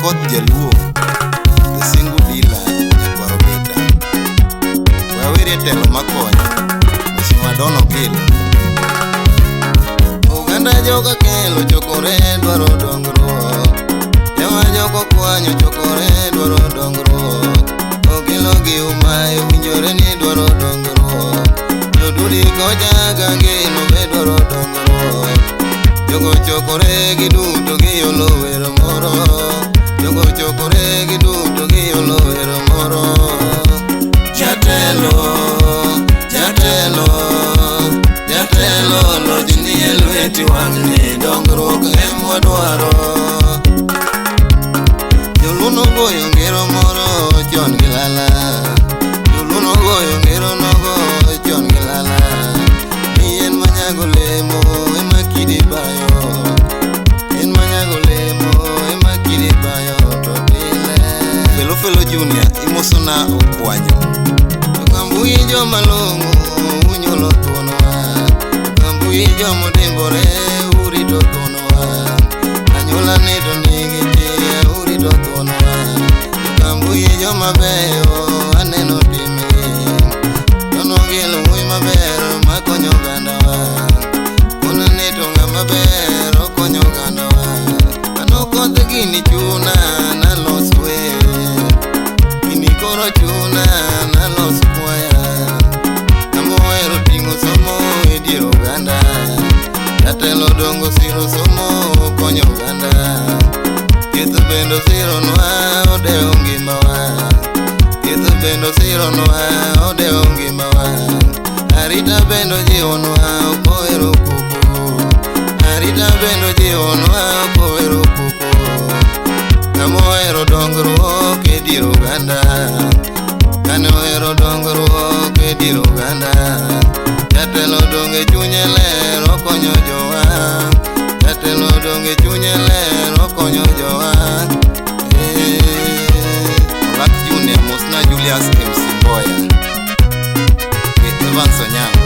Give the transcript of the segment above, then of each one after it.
Okoth Jaluo, The Single Dealer, Nyakwar Obita. We awerie telo makonyo, Mheshimiwa Don Ogil. Oganda joka kelo chokore dwaro dongruok. Joma joko kwanyo chokore dwaro dongruok. Ogilo gi Umayo winjore ni dwaro dongruok. Jodudi kocha gangino be dwaro dongruok. Jogo chokore giduto giolo wero moro. Jogo chokore giduto giolo wero moro. Jatelo, jatelo, jatelo loch ni e lweti wang'ni dongruok em wadwaro. Joluo nogoyo ngero moro chon gi lala. Joluo nogoyo ngero nogo chon gi lala. Ni en manyago lemo ema kidi bayo. En manyago lemo ema kidi bayo to pile. Felo Felo Junior imosona okwanyo. To kambui joma long'o unyuolo thuonwa. To kambui jomodimbore urito thuonwa. Anyuola ni to nigi chia urito thuonwa. To kambui joma beyo aneno timgi. Donogil wuoyi maber makonyo ogandawa. Wuon ni to ng'ama ber okonyo ogandawa. Ano koth gini chuna nalos wer. Gini koro chuna nalos kwaya. Ng'ama ohero ting'o somo e dier oganda. Jatelo dongo siro somo konyo oganda. Thieth bende osironwa odewo ngimawa. Thieth bende osironwa odewo ngimawa. Arita bende ojiwonwa ok ohero koko. Arita bende ojiwonwa ok ohero koko. Ng'ama ohero dongruok e dier oganda. Ng'ani ohero dongruok e dier oganda. Jatelo donge chunye ler okonyo jowa. Jatelo donge chunye ler okonyo jowa. Olak Junior mosna Julius MC Mboya. Gi Evans Onyango.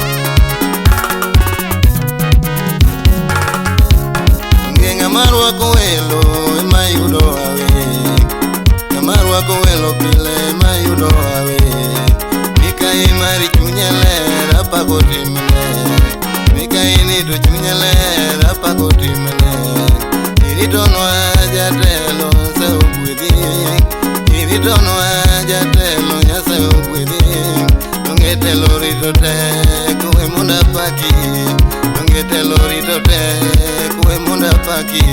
Onge ng'ama rwako welo ema yudo hawi. Ng'ama rwako welo pile ema yudo hawi. Mikayi mari chunye ler apako timne. Mikayi ni to chunye ler apako timne. Iritonwa jatelo Nyasaye ogwedhi. Iritonwa jatelo Nyasaye ogwedhi. Donge telo rito tek we mondo apaki. Donge telo rito tek we mondo apaki.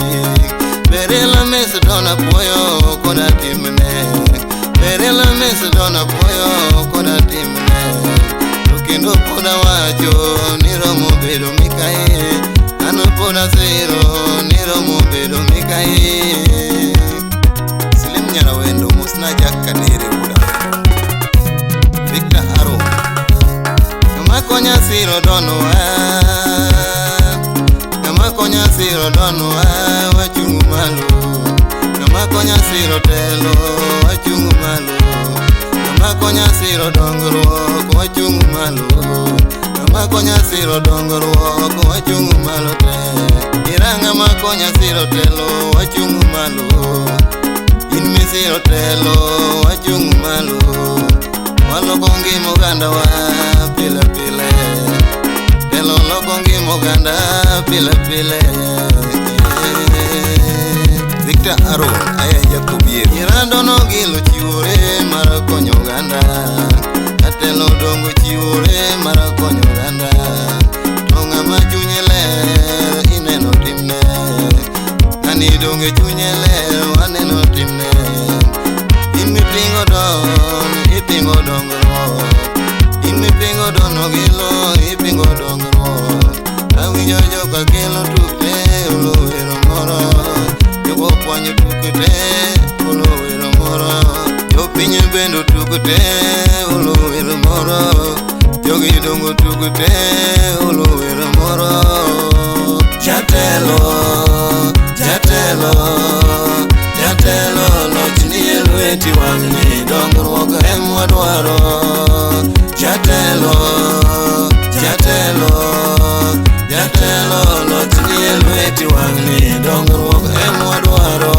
Berela mes dona puoyo koda timne. Berela mes dona puoyo koda timne. To kendo pod awacho ni romo bedo mikayi. An pod asiro ni romo bedo mikayi. Slim Nyarawendo mosna Jack Kadere wuod Awendo. Victor Aaron. Ng'ama konya siro donwa. Ng'ama konya siro donwa wachung' malo. Ng'ama konya siro telo wachung' malo. Ng'ama konya siro dongruok wachung' malo. Ng'ama konya siro dongruok wachung' malo te. Ira ng'ama konya siro telo wachung' malo. In misiro telo wachung' malo. Waloko ngima ogandawa pile pile. Telo loko ngima oganda pile pile. Victor Aaron aya Jacobiero. Irando nogilo chiwore mar konyo oganda. Jatelo dongo chiwore mar konyo oganda. To ng'ama chunye ler ineno timne. Ng'ani donge chunye ler waneno timne. In mipingo don, ipingo dongruok. In mipingo don ogilo, ipingo dongruok. Awinjo joka kelo tuk te olo wero moro. Jogo kwanyo tuk te olo wero moro. Jopiny bende otuk te olo wero moro. Jogi dongo tuk te olo wero moro. Jatelo, jatelo, jatelo loch ni e lweti wang'ni dongruok em wadwaro. Jatelo, jatelo, jatelo loch ni e lweti wang'ni dongruok em wadwaro.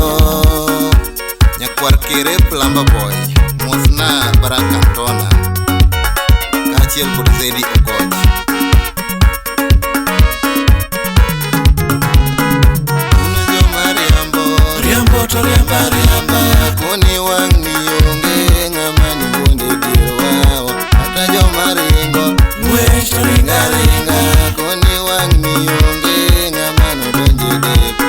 Makere Plumber Boy, mosna Baraka Ntona kaachiel kod Zedi Okoch. Un joma riambo, Riambo to riamba riamba, koni wang' ni onge ng'ama ni wuonde dierwa, kata joma ringo ng'wech to ringa ringa, koni wang' ni onge ng'ama nodonje depo.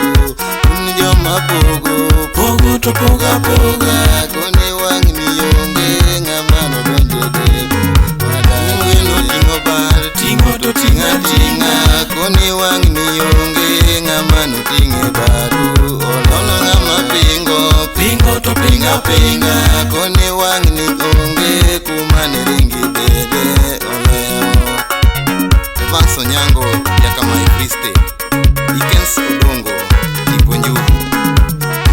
Un joma pogo pogo to poga poga, koni wang' ni onge ng'ama nodonje depo. Welo ting'o bar ting'o to ting'a tinga tinga, koni wang' ni onge ng'ama noting'e baru. Ololo ng'ama pingo pingo to pinga pinga, koni wang' ni onge kuma ne ringi bede olewo. Evans Onyango Jakamai Free State, Dickens Odongo Tipo Njugu.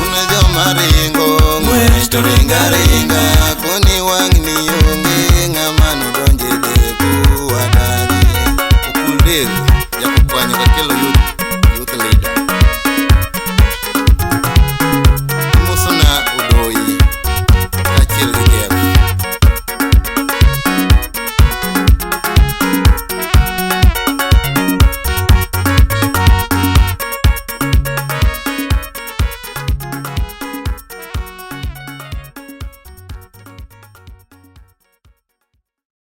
Un joma ringo ng'wech to ringa ringa, koni wang' ni